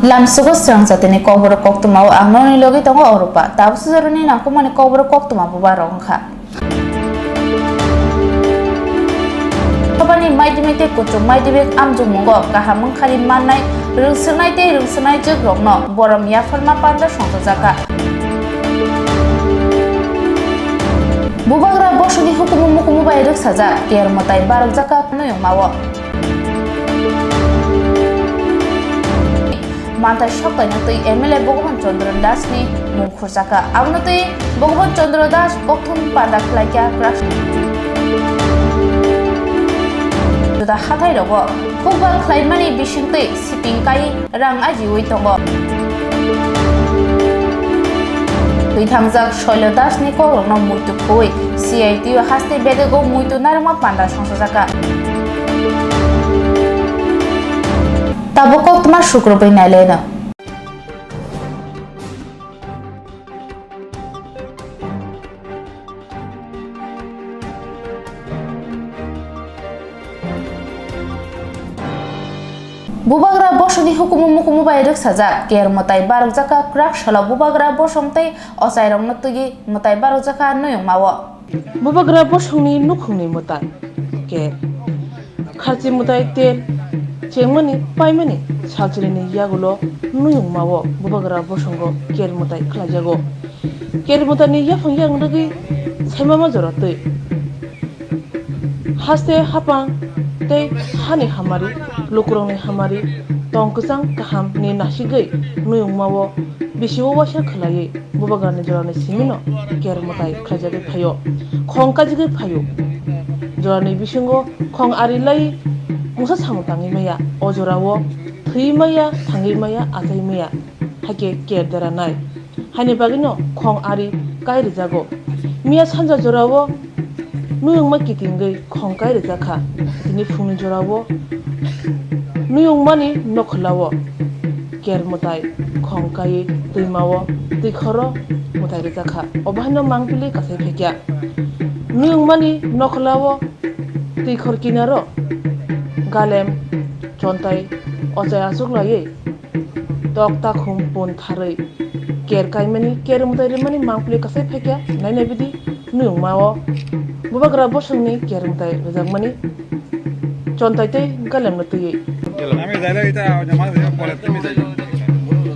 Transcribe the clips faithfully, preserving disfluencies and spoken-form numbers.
Lamsugo srang jatini kokborok koktwmao ang nokni logi tongo Oropa. Tabuk sujoroni nangkukmani kokborok koktwma bubagrok wngkha. Sabani maidimik tei kuchuk maidimik amjokmungo kaham wngkhani mannai rwngswnai tei rwngswnai jwkrokno borom yapharma panda songchajakha. Bubagra bosongni hukumu mukumu bai rwksajak, ker mwtai barokjakha nuyungmao. Manthai soktaino twi M L A Bhagavan Chandra Das ni mung khurjakha. Abono twi Bhagavan Chandra Das kokthum panda khlaikha kwrak. Juda hathai rogo hukbal khlaimani bisingtwi siping kai rang ajiwi tongo. Twi thangjak Soilo Das ni kokrokno muitu khui C I T U haste bedego muitu narwkma panda songchajakha. Tabuk koktwma sukrubwi nailaino. Bubagra bosongni hukumu mukumu bai rwksajak, ker mwtai barokjakha kwrak salo bubagra bosong tei ochairokno twi mwtai barokjakha nuyungmao. Bubagra bosongni nukhungni mwtai, ker. Kharchi mwtai tel chengmani paimani salchinini yagulo nuyungmao bubagra bosongo ker mwtai khlaijago. Ker mwtaini yaphang yang rwgwi saimama jora twi. Haste hapang tei hani hamari, lukurokni hamari, tong kwchang kahamni nasigwi nuyungmao bisio waisa khwlaiwi bubagrani jorani simino ker mwtai khlaijagwi phaio, khong kajigwi phaio. Jorani bisingo khong ari lai mungsa samung tangwi maya, o jorao thwi maya, thangwi maya, achai maya, hakhe ker dera nai. Haini bagwino khong ari kai rwjago. Miya sanja jorao nuyungma kitingwi khong kai rwjakha. Tini phungni jorao nuyungmani nokhwlao ker mwtai khong kaiwi twimao twikhoro mwtai rwjakha. Obo haino mangpili kasai phaikya. Nuyungmani nokhwlao twikhor kinaro galem chontai ochai achuklaiwi tok takhum pun tharwi ker kaimani, ker mwtai rwmani mangpili kasai phaikya, nainai bidi nuyungmao bubagra bosongni ker mwtai rwjakmani chontai tei galemno twiwi. আমি যাইলে এটা আমার পরে তুমি যাইবে।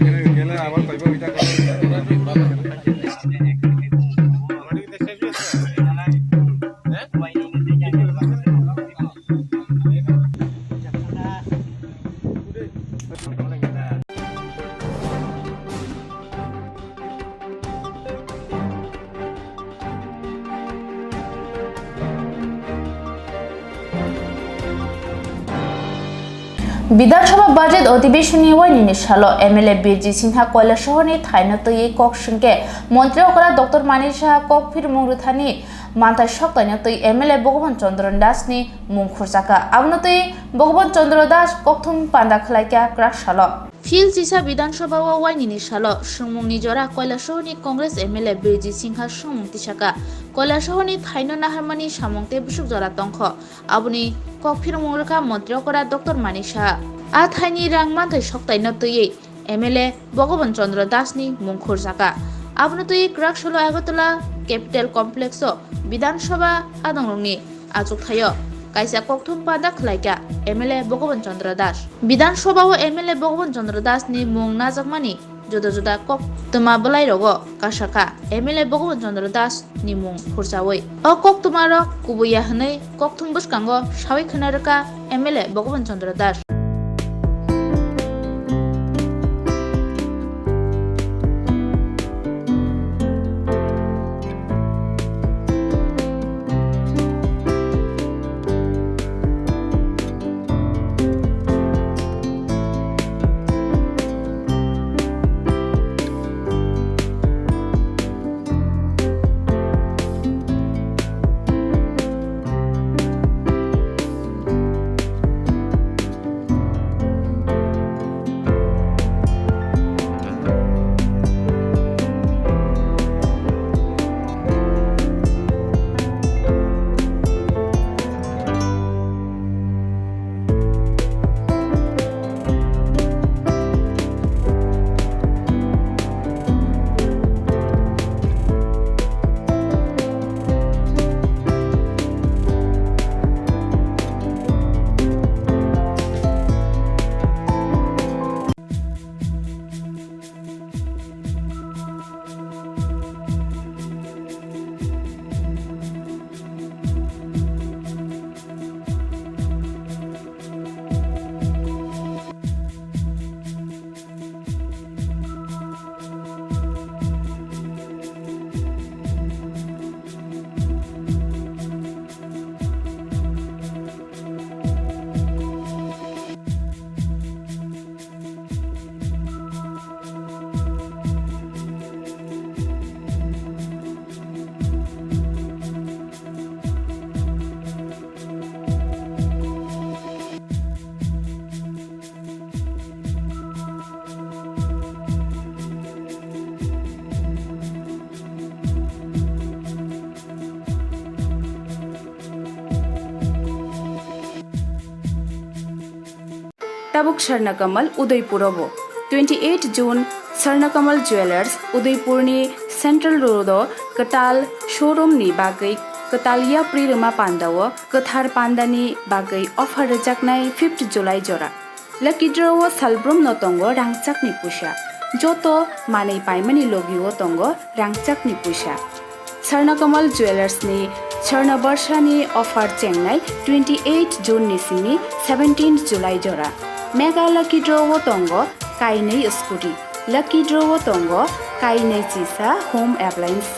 গেলে, গেলে আবার পাইবো এটা। Bidhan Sabha budget odhibeshonni wainini salo M L A Birji Singha Kailasahani thaino twiwi kok swngkhe Montri okra Doctor Manik Saha kok phirmung rwthani manthai soktaino twi M L A Bhagavan Chandra Das ni mung khurjakha. Abono twi Bhagavan Chandra Das kokthum panda khlaikha kwrak salo. Phil chisa Bidhan Sabha o wainini salo swngmungni jora Kailasahani Congress M L A Birji Singha swngmung tisakha. Kailasahani thaino naharmani samung tei bwswk jora tongkho. Aboni kok phirmung rwkha Montri okra Doctor Manik Saha. A thaini rang manthai soktaino twiwi M L A Bhagavan Chandra Das ni mung khurjakha. Abono twiwi kwrak salo Agartala Capital Complex o Bidhan Sabha adongrokni achukthai o kaisa kokthum panda khlaikha M L A Bhagavan Chandra Das. Bidhan Sabha o M L A Bhagavan Chandra Das ni mung najakmani juda juda koktwma bwlai rogo kasakha M L A Bhagavan Chandra Das ni mung khursawi. O koktwma rok kubui ya hwnwi kokthum bwskango sawi khwna rwkha M L A Bhagavan Chandra Das. Tabuk Swarnakamal Udaipur o bo. Twenty eight June Swarnakamal Jewellers Udaipur ni Central Road o kwtal showroom ni bagwi kwtal yapri rwma panda o kwthar panda ni bagwi offer rwjaknai fifth July jora. Lucky draw o salbrum no tongo rangchak ni puisa. Joto manwi paimani logi o tongo rangchak ni puisa. Swarnakamal Jewellers ni Swarna Barsha ni offer chengnai twenty eight June ni simi seventeen July jora. Mega Lucky Draw o tongo kainwi scooty. Lucky Draw o tongo kainwi chisa home appliance.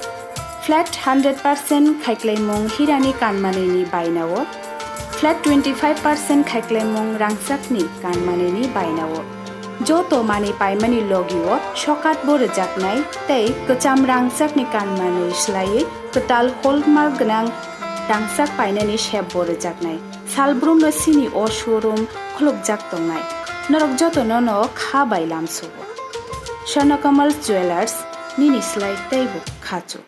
Flat hundred percent khaiklaimung hirani kanmanini bainao. Flat twenty five percent khaiklaimung rangchakni kanmanini bainao. Joto manwi paimani logi o sokat bo rwjaknai tei kwcham rangchakni kanmanwi swlaiwi kwtal hallmark gwnang rangchak painani sep bo rwjaknai. Salbrum no sini o showroom khulukjak tongnai. Norok jotono no kha bai lamsugo. Swarnakamal Jewellers, nini slai teibo khachuk.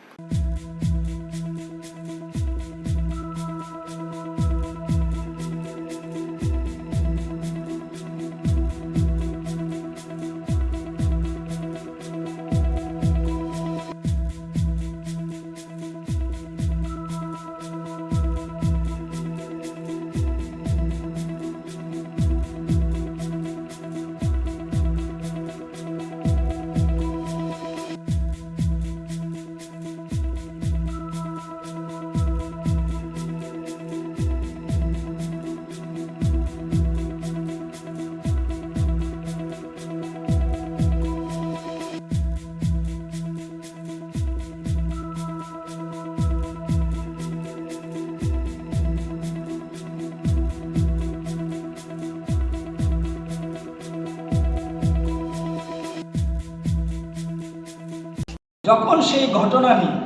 যখন সেই ঘটনা নিয়ে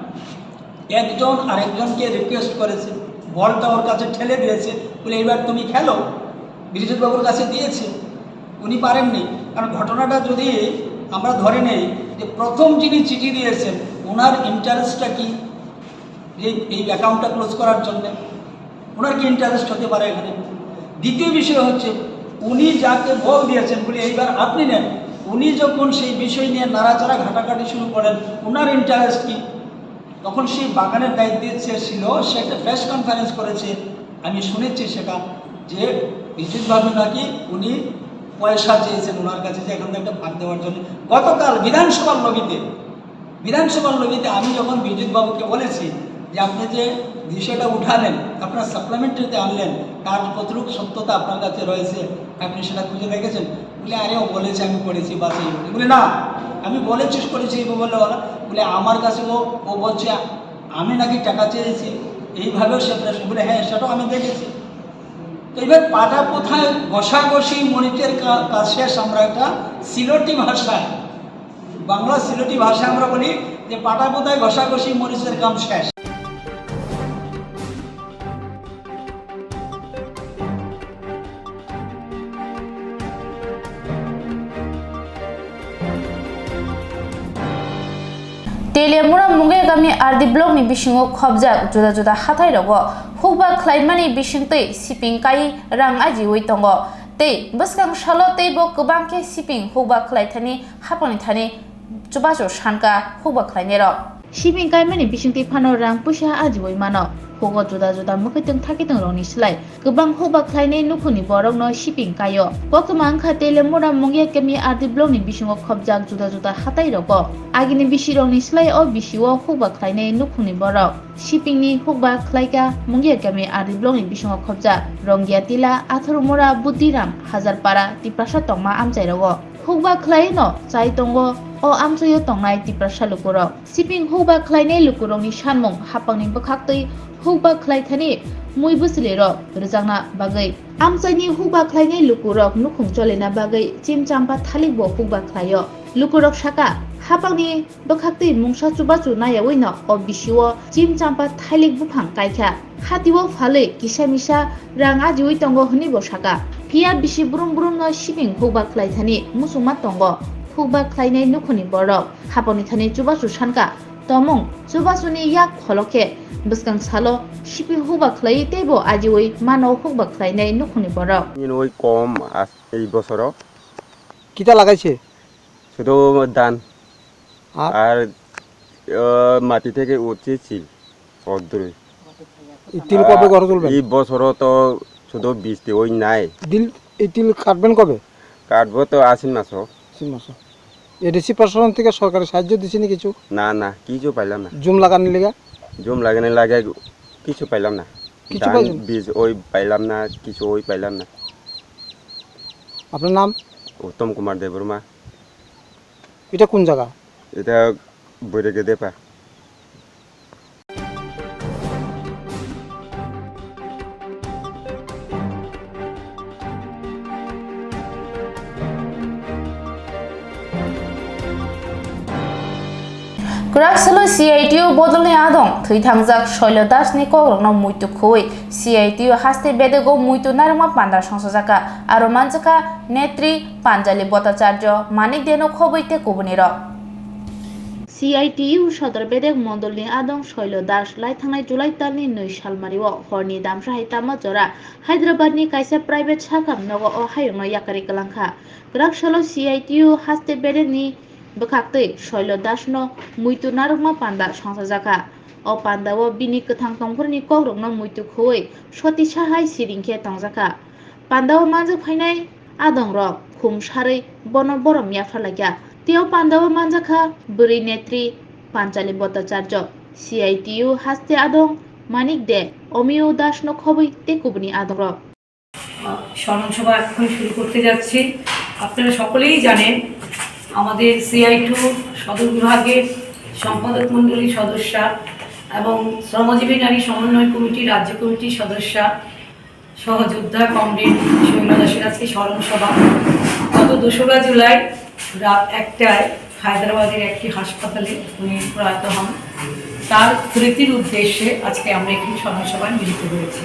একজন আরেকজনকে রিকোয়েস্ট করেছে, বলটা ওর কাছে ঠেলে দিয়েছে, বলে, "এবার তুমি খেলো।" বিশ্বজিৎ বাবুর কাছে দিয়েছে, উনি পারেননি। কারণ ঘটনাটা যদি আমরা ধরে নেই যে প্রথম যিনি চিঠি দিয়েছেন, ওনার ইন্টারেস্টটা কি? এই, এই অ্যাকাউন্টটা ক্লোজ করার জন্য ওনার কি ইন্টারেস্ট হতে পারে এখানে? দ্বিতীয় বিষয় হচ্ছে, উনি যাকে বল দিয়েছেন, বলি, "এইবার আপনি নেন", উনি যখন সেই বিষয় নিয়ে নাড়াচাড়া ঘাটাঘাটি শুরু করেন, ওনার ইন্টারেস্ট কি? তখন সেই বাগানের দায়িত্বে যে ছিল, সে একটা প্রেস কনফারেন্স করেছে, আমি শুনেছি সেটা, যে বিদ্যুৎ বাবু নাকি উনি পয়সা চেয়েছেন ওনার কাছে, যে এখান থেকে একটা ভাগ দেওয়ার জন্য। গতকাল বিধানসভার লবিতে বিধানসভার লবিতে আমি যখন বিদ্যুৎ বাবুকে বলেছি যে, "আপনি যে বিষয়টা উঠালেন, আপনার সাপ্লিমেন্টারিতে আনলেন, তার কতটুকু সত্যতা আপনার কাছে রয়েছে, আপনি সেটা খুঁজে রেখেছেন?" বলে, "আরে, ও বলেছে, আমি করেছি, বাস এই।" বলে, "না, আমি বলেছি, করেছি," এই বলে ওরা। বলে, "আমার কাছে ও, ও বলছে আমি নাকি টাকা চেয়েছি, এইভাবেও সে প্রেস।" বলে, "হ্যাঁ, সেটাও আমি দেখেছি।" তো এবার পাটা কোথায় ঘষাঘষি মরিচের কা-, কাজ শেষ, আমরা একটা সিলেটি ভাষায় বাংলা সিলেটি ভাষায় আমরা বলি যে, "পাটা কোথায় ঘষাঘষি মরিচের কাম শেষ।" Teliamura Mungiakami R D block ni bisingo khobjak juda juda hathai rogo hukba khlaimani bisingtwi siping kai rang ajiwi tongo. Tei bwskang salo teibo kwbang khe siping hukba khlai thani hapangni thani chubachu sanka hukba khlainairok. Siping kaimani bisingtwi phano rang puisa ajiwi mano. Hugo juda juda mwkhwitwng thakhitwng rokni slai kwbang hukba khlainai nukhungni borokno siping kaio. Koktwma wngkha Teliamura Mungiakami R D block ni bisingo khobjak juda juda hathai rogo. Agini bisirokni slai o bisio hukba khlainai nukhungni borok. Sipingni hukba khlaika Mungiakami R D block ni bisingo khobjak Rongiatila, Atharumura, Budiram, Hajarpara, Tiprasa tongma amchai rogo. Hukba khlai no chai tongo o amchaio tongnai Tiprasa lukurok. Siping hukba khlainai lukurokni sanmung hapangni bwkhaktwi hukba khlai thani mui bwchwlirok rwjakna bagwi. Amchaini hukba khlainai lukurok nukhung cholina bagwi chimchampa thalikbo hukba khlaio. Lukurok saka, hapangni bwkhaktwi mungsa chubachu naiyawi no o bisio chimchampa thailik buphang kaikha. Hatio phalwi kisa misa rang ajiwi tongo hwnwi bo saka. Phiya bisi brum brum no siping hukba khlai thani muchungma tongo hukba khlainai nukhungni borok. Hapangni thani chubachu sanka Tomung chubasuni yak kholo khe bwskang salo sipi hukba khlai teibo ajiwi mano hukba khlainai nukhungni borok. Nini oi kom as-, ei bosoro. Kita lagaise? Sudo dan. Ar? Ar, eh, mati theke utse chil. Odroi. এই তিল কবে ঘরে তুলবেন? এই বছরও তো শুধু বৃষ্টি ওই নাই। দিল, এই তিল কাটবেন কবে? কাটবো তো আশ্বিন মাসও। আশ্বিন মাসও। এডিসি প্রশাসন থেকে সরকারি সাহায্য দিছে নি কিছু? না, না, কিছু পাইলাম না। জুম লাগানোর লেগে? জুম লাগানোর লাগে কিছু পাইলাম না। কিছু ধান পাইছেন? বীজ ওই পাইলাম না, কিছু ওই পাইলাম না। আপনার নাম? উত্তম কুমার দেববর্মা। এটা কোন জায়গা? এটা বৈরাগী দেপা। Kwrak salo C I T U bodolni adong thwi thangjak Soilo Das ni kokrokno muitu khuwi C I T U haste bedego muitu narwkma panda songchajak kha, aro manjakha Netri Panjali Bhattacharya, Manik Deno khobwi tei kubunirok. C I T U Sodor Bedek Mondolni adong Soilo Das lai thangnai July talni nwi salmario horni damsa hai tama jora Hyderabadni kaisa private sakam nogo o hayungno yakari kwlangkha. Kwrak salo C I T U haste bedekni bwkhaktwi Soilo Dasno muitu narwkma panda songchajakha. O pandao bini kwthang tongphurni kokrokno muitu khuwi sotisa hai siring khe tongjakha. Pandao manjak phainai adongrok khum sarwi bono borom yapharlaikha. Tei o pandao manjakha bwrwi netri Panchali Bhattacharya, C I T U haste adong Manik De, Omiyo Dasno khobwi tei kubuni adongrok. আহ, স্মরণ সভা এখন শুরু করতে যাচ্ছি। আপনারা সকলেই জানেন, আমাদের সিআইটিউ সদর বিভাগের সম্পাদক মণ্ডলীর সদস্যা এবং শ্রমজীবী নারী সমন্বয় কমিটির রাজ্য কমিটির সদস্যা সহ যোদ্ধা কমরেড শৈল দাসের আজকে স্মরণ সভা। গত দোসরা জুলাই রাত একটায় হায়দ্রাবাদের একটি হাসপাতালে উনি প্রয়াত হন। তার স্মৃতির উদ্দেশ্যে আজকে আমরা এখানে স্মরণ সভায় মিলিত হয়েছি।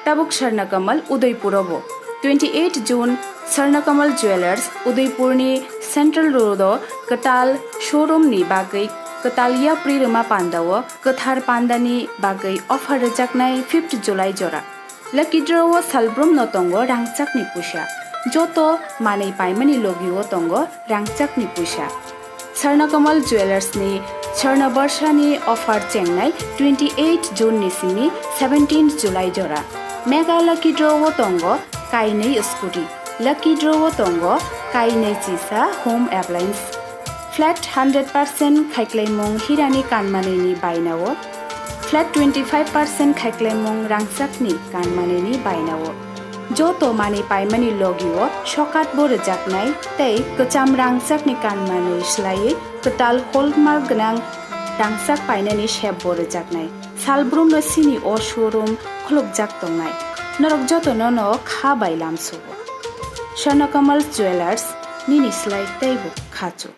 Tabuk Swarnakamal Udaipur o bo twenty eight June Swarnakamal Jewellers Udaipur ni Central Road o kwtal showroom ni bagwi kwtal yapri rwma panda o kwthar panda ni bagwi offer rwjaknai fifth July jora. Lucky draw o salbrum no tongo rangchak ni puisa. Joto manwi paimani logi o tongo rangchak ni puisa. Swarnakamal Jewellers ni Swarna Barsha ni offer chengnai twenty eight June ni simi seventeen July jora. Mega Lucky Draw o tongo kainwi scooty. Lucky Draw o tongo kainwi chisa home appliance. Flat hundred percent khaiklaimung hirani kanmanwini bainao, flat twenty-five percent khaiklaimung rangchakni kanmanwini bainao. Joto manwi paimani logio sokat bo rwjaknai tei kwcham rangchakni kanmanwi swlaiwi kwtal hallmark gwnang rangchak painani sep bo rwjaknai. Salbrumno sini o showroom khulukjak tongnai. Norok jotono no kha bai lamsugo. Swarnakamal Jewelers, nini slai teibo khachuk.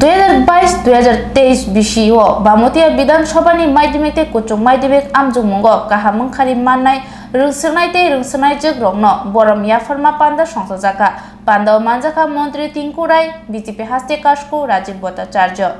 Dui hazar bais dui hazar teis bisi o Bamutia Bidhan Sabha ni Madhyamik tei Kuchuk Madhyamik amjokmungo kaham wngkhari mannai rwngswngnai tei rwngswngnai jwkrokno borom yapharma panda songchajakha. Panda o manjakha Montri Tinku Rai, B J P haste kasku Rajiv Bhattacharya.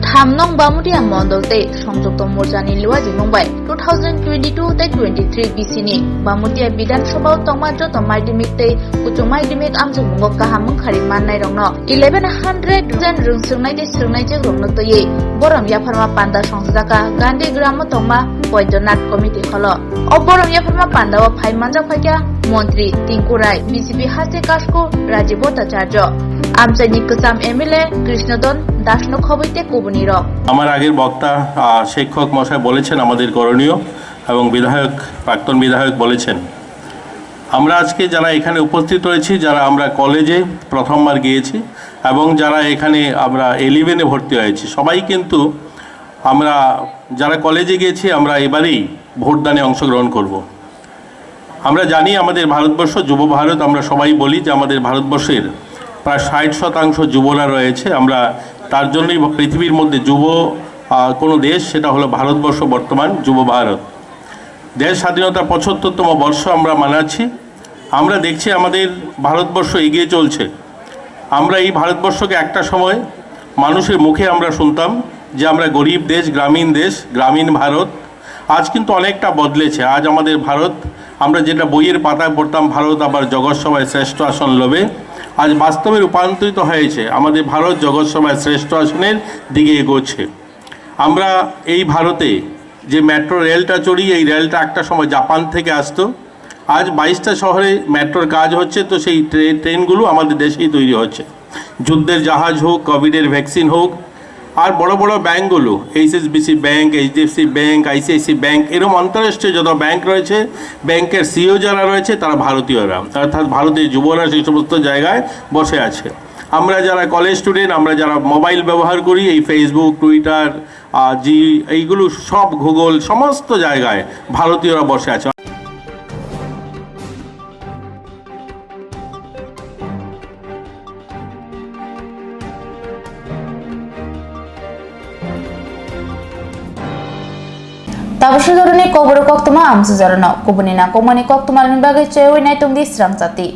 Tham nong Bamutia Mondol tei Songjukto Morcha ni Liwaji mung bai two thousand twenty-two tei twenty-three B C ni Bamutia Bidhan Sabha o tongma joto Madhyamik tei Kuchuk Madhyamik amjokmungo kaham wngkhari mannai rokno eleven hundred rwngswngnai tei swrwngnaijwk rokno twiwi borom yapharma panda songchajakha Gandhi Gram o tongma Baidyanath Committee holo. O borom yapharma panda o phai manjak phaikha Montri Tinku Rai, B J P haste kasku Rajiv Bhattacharya, amchaini kwcham M L A Krishnadon Das no khobwi tei kubuni rok. আমার আগের বক্তা, আহ, শিক্ষক মশাই বলেছেন আমাদের করণীয় এবং বিধায়ক, প্রাক্তন বিধায়ক বলেছেন। আমরা আজকে যারা এখানে উপস্থিত রয়েছি, যারা আমরা কলেজে প্রথমবার গিয়েছি এবং যারা এখানে আমরা ইলেভেনে ভর্তি হয়েছি, সবাই কিন্তু আমরা যারা কলেজে গিয়েছি, আমরা এবারেই ভোটদানে অংশগ্রহণ করব। আমরা জানি আমাদের ভারতবর্ষ যুব ভারত, আমরা সবাই বলি যে আমাদের ভারতবর্ষের প্রায় ষাট শতাংশ যুবরা রয়েছে। আমরা তার জন্যই পৃথিবীর মধ্যে যুব, আহ, কোনো দেশ, সেটা হলো ভারতবর্ষ, বর্তমান যুব ভারত। দেশ স্বাধীনতা পঁচাত্তরতম বর্ষ আমরা মানাচ্ছি। আমরা দেখছি আমাদের ভারতবর্ষ এগিয়ে চলছে। আমরা এই ভারতবর্ষকে একটা সময় মানুষের মুখে আমরা শুনতাম যে আমরা গরিব দেশ, গ্রামীণ দেশ, গ্রামীণ ভারত। আজ কিন্তু অনেকটা বদলেছে। আজ আমাদের ভারত, আমরা যেটা বইয়ের পাতায় পড়তাম, "ভারত আবার জগৎ সভায় শ্রেষ্ঠ আসন লবে", আজ বাস্তবে রূপান্তরিত হয়েছে। আমাদের ভারত জগৎ সভায় শ্রেষ্ঠ আসনের দিকে এগোচ্ছে। আমরা এই ভারতে যে মেট্রো রেলটা চড়ি, এই রেলটা একটা সময় জাপান থেকে আসতো। আজ বাইশটা শহরে মেট্রোর কাজ হচ্ছে, তো সেই ট্রে-, ট্রেনগুলো আমাদের দেশেই তৈরি হচ্ছে। যুদ্ধের জাহাজ হোক, কোভিডের ভ্যাকসিন হোক, আর বড় বড় ব্যাংকগুলো, HSBC bank, HDFC bank, ICICI bank, এরকম আন্তঃরাষ্ট্রীয় যত ব্যাংক রয়েছে, ব্যাংকের সিইও যারা রয়েছে, তারা ভারতীয়রা, অর্থাৎ ভারতের যুবরা সেই সমস্ত জায়গায় বসে আছে। আমরা যারা কলেজ স্টুডেন্ট, আমরা যারা মোবাইল ব্যবহার করি, এই Facebook, Twitter, আহ, জি, এইগুলো সব Google, সমস্ত জায়গায় ভারতীয়রা বসে আছে। Tabuk sujoroni kokborok koktwma amsujorno kubuni nangkukmani koktwmarokni bagwi cheyawi naitongdi srang chati.